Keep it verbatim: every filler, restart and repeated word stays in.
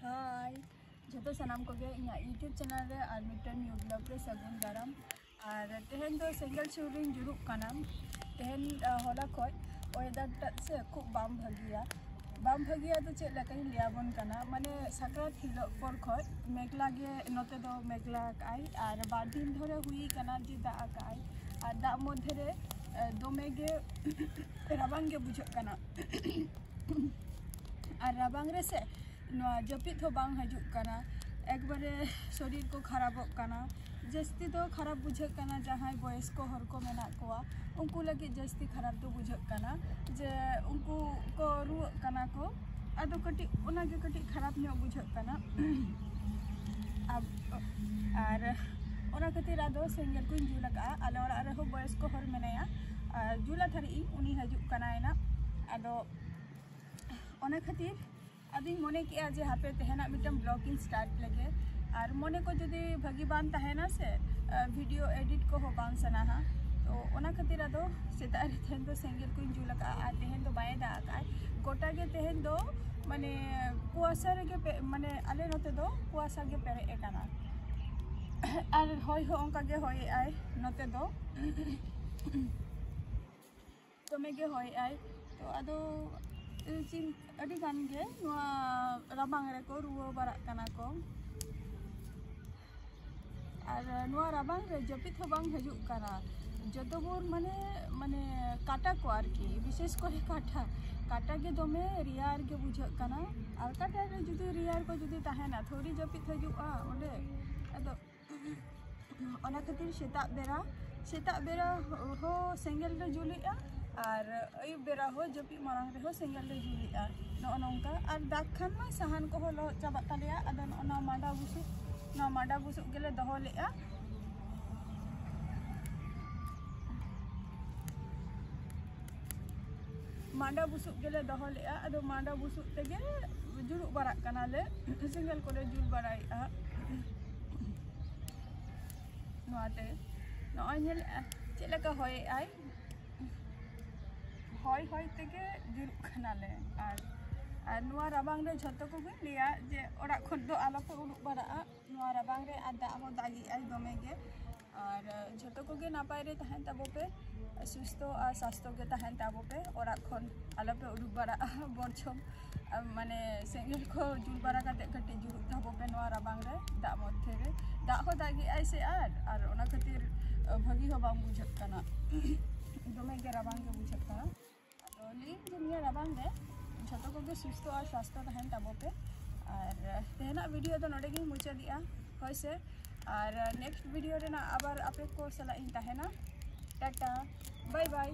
ᱦᱟᱭ, ᱡᱷᱚᱛᱚ ᱥᱟᱱᱟᱢ ᱠᱚᱜᱮ ᱤᱧᱟᱹᱜ YouTube ᱪᱮᱱᱮᱞ ᱨᱮ ᱟᱨ ᱢᱤᱫᱴᱮᱱ ᱱᱤᱭᱩ ᱵᱞᱚᱜ ᱨᱮ ᱥᱟᱹᱜᱩᱱ ᱫᱟᱨᱟᱢ᱾ ᱟᱨ ᱛᱮᱦᱮᱧ ᱫᱚ ᱥᱮᱸᱜᱮᱞ ᱥᱩᱨ ᱨᱤᱧ ᱡᱩᱨᱩᱜ ᱠᱟᱱᱟ᱾ ᱛᱮᱦᱮᱧ, ᱟ, ᱦᱚᱞᱟ ᱠᱷᱚᱡ ᱚᱭᱮᱫᱟᱨ ᱴᱟᱜ ᱥᱮ ᱠᱷᱩᱵ ᱵᱟᱝ ᱵᱷᱟᱹᱜᱤᱭᱟ᱾ ᱵᱟᱝ ᱵᱷᱟᱹᱜᱤᱭᱟ ᱫᱚ ᱪᱮᱫ ᱞᱮᱠᱟᱧ ᱞᱟᱹᱭᱟᱵᱚᱱ ᱠᱟᱱᱟ, ᱢᱟᱱᱮ ᱥᱟᱠᱨᱟᱛ ᱦᱤᱞᱳᱜ ᱯᱚᱨ ᱠᱷᱚᱡ ᱢᱮᱜᱷᱞᱟ ᱜᱮ ᱱᱚᱛᱮ ᱫᱚ ᱢᱮᱜᱷᱞᱟ ᱟᱠᱟᱜᱼᱟᱭ᱾ ᱟᱨ ᱵᱟᱨ ᱫᱤᱱ ᱫᱷᱚᱨᱮ ᱦᱩᱭ ᱠᱟᱱᱟ ᱡᱮ ᱫᱟᱜ ᱟᱠᱟᱜᱼᱟᱭ᱾ ᱟᱨ ᱫᱟᱜ ᱢᱚᱫᱽᱫᱷᱮ ᱨᱮ, ᱟ, ᱫᱚᱢᱮ ᱜᱮ ᱨᱟᱵᱟᱝ ᱜᱮ ᱵᱩᱡᱷᱟᱹᱜ ᱠᱟᱱᱟ᱾ ᱟᱨ ᱨᱟᱵᱟᱝ ᱨᱮᱥᱮ ᱱᱚᱣᱟ ᱡᱟᱹᱯᱤᱫ ᱦᱚᱸ ᱵᱟᱝ ᱦᱤᱡᱩᱜ ᱠᱟᱱᱟ, ᱮᱠᱵᱟᱨᱮ ᱥᱚᱨᱤᱨ ᱠᱚ ᱠᱷᱟᱨᱟᱯᱚᱜ ᱠᱟᱱᱟ᱾ ᱡᱟᱹᱥᱛᱤ ᱫᱚ ᱠᱷᱟᱨᱟᱯ ᱵᱩᱡᱷᱟᱹᱜ ᱠᱟᱱᱟ ᱡᱟᱦᱟᱸᱭ ᱵᱚᱭᱚᱥᱠᱚ ᱦᱚᱲ ᱠᱚ ᱢᱮᱱᱟᱜ ᱠᱚᱣᱟ, ᱩᱱᱠᱩ ᱞᱟᱹᱜᱤᱫ ᱡᱟᱹᱥᱛᱤ ᱠᱷᱟᱨᱟᱯ ᱫᱚ ᱵᱩᱡᱷᱟᱹᱜ ᱠᱟᱱᱟ ᱡᱮ ᱩᱱᱠᱩ ᱠᱚ ᱨᱩᱣᱟᱹᱜ ᱠᱟᱱᱟ ᱠᱚ, ᱟᱫᱚ ᱠᱟᱹᱴᱤᱡ ᱚᱱᱟᱜᱮ ᱠᱟᱹᱴᱤᱡ ᱠᱷᱟᱨᱟᱯ ᱧᱚᱜ ᱵᱩᱡᱷᱟᱹᱜ ᱠᱟᱱᱟ᱾ ᱟᱵ-, ᱟᱨ ᱚᱱᱟ ᱠᱷᱟᱹᱛᱤᱨ ᱟᱫᱚ ᱥᱮᱸᱜᱮᱞ ᱠᱚᱧ ᱡᱩᱞ ᱟᱠᱟᱫᱼᱟ᱾ ᱟᱞᱮ ᱚᱲᱟᱜ ᱨᱮᱦᱚᱸ ᱵᱚᱭᱚᱥᱠᱚ ᱦᱚᱲ ᱢᱮᱱᱟᱭᱟ, ᱟᱨ ᱡᱩᱞ ᱦᱟᱛᱟᱲᱮᱜ ᱤᱧ, ᱩᱱᱤ ᱦᱤᱡᱩᱜ ᱠᱟᱱᱟᱭ ᱱᱟᱜ᱾ ᱟᱫᱚ ᱚᱱᱟ ᱠᱷᱟᱹᱛᱤᱨ ᱟᱫᱚᱧ ᱢᱚᱱᱮ ᱠᱮᱜᱼᱟ ᱡᱮ ᱦᱟᱯᱮ ᱛᱮᱦᱮᱧᱟᱜ ᱢᱤᱫᱴᱟᱝ ᱵᱞᱚᱜ ᱤᱧ ᱥᱴᱟᱨᱴ ᱞᱮᱜᱮ᱾ ᱟᱨ ᱢᱚᱱᱮ ᱠᱚ ᱡᱩᱫᱤ ᱵᱷᱟᱹᱜᱤ ᱵᱟᱝ ᱛᱟᱦᱮᱱᱟ ᱥᱮ, ᱟ, ᱵᱷᱤᱰᱤᱭᱳ ᱮᱰᱤᱴ ᱠᱚᱦᱚᱸ ᱵᱟᱝ ᱥᱟᱱᱟᱦᱟ᱾ ᱛᱚ ᱚᱱᱟ ᱠᱷᱟᱹᱛᱤᱨ ᱟᱫᱚ ᱥᱮᱛᱟᱜ ᱨᱮ ᱛᱮᱦᱮᱧ ᱫᱚ ᱥᱮᱸᱜᱮᱞ ᱠᱚᱧ ᱡᱩᱞ ᱟᱠᱟᱫᱼᱟ᱾ ᱟᱨ ᱛᱮᱦᱮᱧ ᱫᱚ ᱵᱟᱭ ᱫᱟᱜ ᱟᱠᱟᱫᱼᱟ, ᱜᱚᱴᱟ ᱜᱮ ᱛᱮᱦᱮᱧ ᱫᱚ ᱢᱟᱱᱮ ᱠᱩᱣᱟᱥᱟ ᱨᱮᱜᱮ ᱯᱮ-, ᱢᱟᱱᱮ ᱟᱞᱮ ᱱᱚᱛᱮ ᱫᱚ ᱠᱩᱣᱟᱥᱟ ᱜᱮ ᱯᱮᱨᱮᱡ ᱟᱠᱟᱱᱟ᱾ ᱟᱨ ᱦᱚᱭ ᱦᱚᱸ ᱚᱱᱠᱟ ᱜᱮ ᱦᱚᱭᱮᱜᱼᱟᱭ ᱱᱚᱛᱮ ᱫᱚ᱾ ᱫᱚᱢᱮ ᱜᱮ ᱦᱚᱭᱮᱜᱼᱟᱭ᱾ ᱛᱚ ᱟᱫᱚ ᱪᱤᱱ-, ᱟᱹᱰᱤ ᱜᱟᱱ ᱜᱮ ᱱᱚᱣᱟ ᱨᱟᱵᱟᱝ ᱨᱮᱠᱚ ᱨᱩᱣᱟᱹ ᱵᱟᱲᱟᱜ ᱠᱟᱱᱟ ᱠᱚ᱾ ᱟᱨ ᱱᱚᱣᱟ ᱨᱟᱵᱟᱝ ᱨᱮ ᱡᱟᱹᱯᱤᱫ ᱦᱚᱸ ᱵᱟᱝ ᱦᱤᱡᱩᱜ ᱠᱟᱱᱟ᱾ ᱡᱚᱛᱚ ᱵᱚᱱ ᱢᱟᱱᱮ, ᱢᱟᱱᱮ ᱠᱟᱴᱟ ᱠᱚ ᱟᱨᱠᱤ, ᱵᱤᱥᱮᱥ ᱠᱚᱨᱮ ᱠᱟᱴᱟ, ᱠᱟᱴᱟ ᱜᱮ ᱫᱚᱢᱮ ᱨᱮᱭᱟᱲ ᱜᱮ ᱵᱩᱡᱷᱟᱹᱜ ᱠᱟᱱᱟ᱾ ᱟᱨ ᱠᱟᱴᱟ ᱨᱮ ᱡᱩᱫᱤ ᱨᱮᱭᱟᱲ ᱠᱚ ᱡᱩᱫᱤ ᱛᱟᱦᱮᱱᱟ, ᱛᱷᱚᱲᱤ ᱡᱟᱹᱯᱤᱫ ᱦᱤᱡᱩᱜᱼᱟ ᱚᱸᱰᱮ᱾ ᱟᱫᱚ ᱚᱱᱟ ᱠᱷᱟᱹᱛᱤᱨ ᱥᱮᱛᱟᱜ ᱵᱮᱲᱟ, ᱥᱮᱛᱟᱜ ᱵᱮᱲᱟ ᱦᱚᱸ ᱥᱮᱸᱜᱮᱞ ᱞᱮ ᱡᱩᱞᱮᱜᱼᱟ, ᱟᱨ ᱟᱹᱭᱩᱵ ᱵᱮᱲᱟ ᱦᱚᱸ ᱡᱟᱹᱯᱤᱫ ᱢᱟᱲᱟᱝ ᱨᱮᱦᱚᱸ ᱥᱮᱸᱜᱮᱞ ᱞᱮ ᱡᱩᱞᱮᱜᱼᱟ᱾ ᱱᱚᱜᱼᱚ ᱱᱚᱝᱠᱟ᱾ ᱟᱨ ᱫᱟᱜ ᱠᱷᱟᱱ ᱢᱟ ᱥᱟᱦᱟᱱ ᱠᱚᱦᱚᱸ ᱞᱚᱦᱚᱫ ᱪᱟᱵᱟᱜ ᱛᱟᱞᱮᱭᱟ᱾ ᱟᱫᱚ ᱱᱚᱜᱼᱚ ᱱᱚᱣᱟ ᱢᱟᱸᱰᱟ ᱵᱩᱥᱩᱵ, ᱱᱚᱣᱟ ᱢᱟᱸᱰᱟ ᱵᱩᱥᱩᱵ ᱜᱮᱞᱮ ᱫᱚᱦᱚ ᱞᱮᱜᱼᱟ᱾ ᱢᱟᱸᱰᱟ ᱵᱩᱥᱩᱵ ᱜᱮᱞᱮ ᱫᱚᱦᱚ ᱞᱮᱜᱼᱟ᱾ ᱟᱫᱚ ᱢᱟᱸᱰᱟ ᱵᱩᱥᱩᱵ ᱛᱮᱜᱮ ᱡᱩᱨᱩᱜ ᱵᱟᱲᱟᱜ ᱠᱟᱱᱟᱞᱮ, ᱥᱮᱸᱜᱮᱞ ᱠᱚᱞᱮ ᱡᱩᱞ ᱵᱟᱲᱟᱭᱮᱜᱼᱟ᱾ ᱱᱚᱣᱟᱛᱮ ᱱᱚᱜᱼᱚᱭ ᱧᱮᱞᱮᱜᱼᱟ ᱪᱮᱫ ᱞᱮᱠᱟ ᱦᱚᱭᱮᱜᱼᱟᱭ, ᱦᱚᱭ ᱦᱚᱭ ᱛᱮᱜᱮ ᱡᱩᱨᱩᱜ ᱠᱟᱱᱟᱞᱮ᱾ ᱟᱨ ᱟᱨ ᱱᱚᱣᱟ ᱨᱟᱵᱟᱝ ᱨᱮ ᱡᱷᱚᱛᱚ ᱠᱚᱜᱮᱧ ᱞᱟᱹᱭᱟ ᱡᱮ ᱚᱲᱟᱜ ᱠᱷᱚᱱ ᱫᱚ ᱟᱞᱚᱯᱮ ᱩᱰᱩᱠ ᱵᱟᱲᱟᱜᱼᱟ᱾ ᱱᱚᱣᱟ ᱨᱟᱵᱟᱝ ᱨᱮ ᱟᱨ ᱫᱟᱜ ᱦᱚᱸ ᱫᱟᱜᱮᱜᱼᱟᱭ ᱫᱚᱢᱮ ᱜᱮ᱾ ᱟᱨ ᱡᱷᱚᱛᱚ ᱠᱚᱜᱮ ᱱᱟᱯᱟᱭ ᱨᱮ ᱛᱟᱦᱮᱱ ᱛᱟᱵᱚ ᱯᱮ, ᱥᱩᱥᱛᱷᱚ ᱟᱨ ᱥᱟᱥᱛᱷᱚ ᱜᱮ ᱛᱟᱦᱮᱱ ᱛᱟᱵᱚ ᱯᱮ᱾ ᱚᱲᱟᱜ ᱠᱷᱚᱱ ᱟᱞᱚᱯᱮ ᱩᱰᱩᱠ ᱵᱟᱲᱟᱜᱼᱟ᱾ ᱵᱚᱨᱪᱷᱚᱢ ᱢᱟᱱᱮ ᱥᱮᱸᱜᱮᱞ ᱠᱚ ᱡᱩᱞ ᱵᱟᱲᱟ ᱠᱟᱛᱮ ᱠᱟᱹᱴᱤᱡ ᱡᱩᱨᱩᱜ ᱛᱟᱵᱚ ᱯᱮ ᱱᱚᱣᱟ ᱨᱟᱵᱟᱝ ᱨᱮ, ᱫᱟᱜ ᱢᱚᱫᱽᱫᱷᱮ ᱨᱮ᱾ ᱫᱟᱜ ᱦᱚᱸ ᱫᱟᱜᱮᱜᱼᱟᱭ ᱥᱮ, ᱟᱨ ᱟᱨ ᱚᱱᱟ ᱠᱷᱟᱹᱛᱤᱨ ᱵᱷᱟᱹᱜᱤ ᱦᱚᱸ ᱵᱟᱝ ᱵᱩᱡᱷᱟᱹᱜ ᱠᱟᱱᱟ᱾ ᱫᱚᱢᱮ ᱜᱮ ᱨᱟᱵᱟᱝ ᱜᱮ ᱵᱩᱡᱷᱟᱹᱜ ᱠᱟᱱᱟ᱾ ᱟᱫᱚ ᱞᱟᱹᱭᱟᱹᱧ ᱡᱮ ᱱᱤᱭᱟᱹ ᱨᱟᱵᱟᱝ ᱨᱮ ᱡᱷᱚᱛᱚ ᱠᱚᱜᱮ ᱥᱩᱥᱛᱷᱚ ᱟᱨ ᱥᱟᱥᱛᱷᱚ ᱛᱟᱦᱮᱱ ᱛᱟᱵᱚ ᱯᱮ᱾ ᱟᱨ ᱛᱮᱦᱮᱧᱟᱜ ᱵᱷᱤᱰᱤᱭᱳ ᱫᱚ ᱱᱚᱰᱮ ᱜᱤᱧ ᱢᱩᱪᱟᱹᱫᱮᱜᱼᱟ, ᱦᱳᱭ ᱥᱮ᱾ ᱟᱨ ᱱᱮᱠᱥᱴ ᱵᱷᱤᱰᱤᱭᱳ ᱨᱮᱱᱟᱜ ᱟᱵᱟᱨ ᱟᱯᱮ ᱠᱚ ᱥᱟᱞᱟᱜ ᱤᱧ ᱛᱟᱦᱮᱱᱟ᱾ ᱴᱟᱴᱟ, ᱵᱟᱭ ᱵᱟᱭ᱾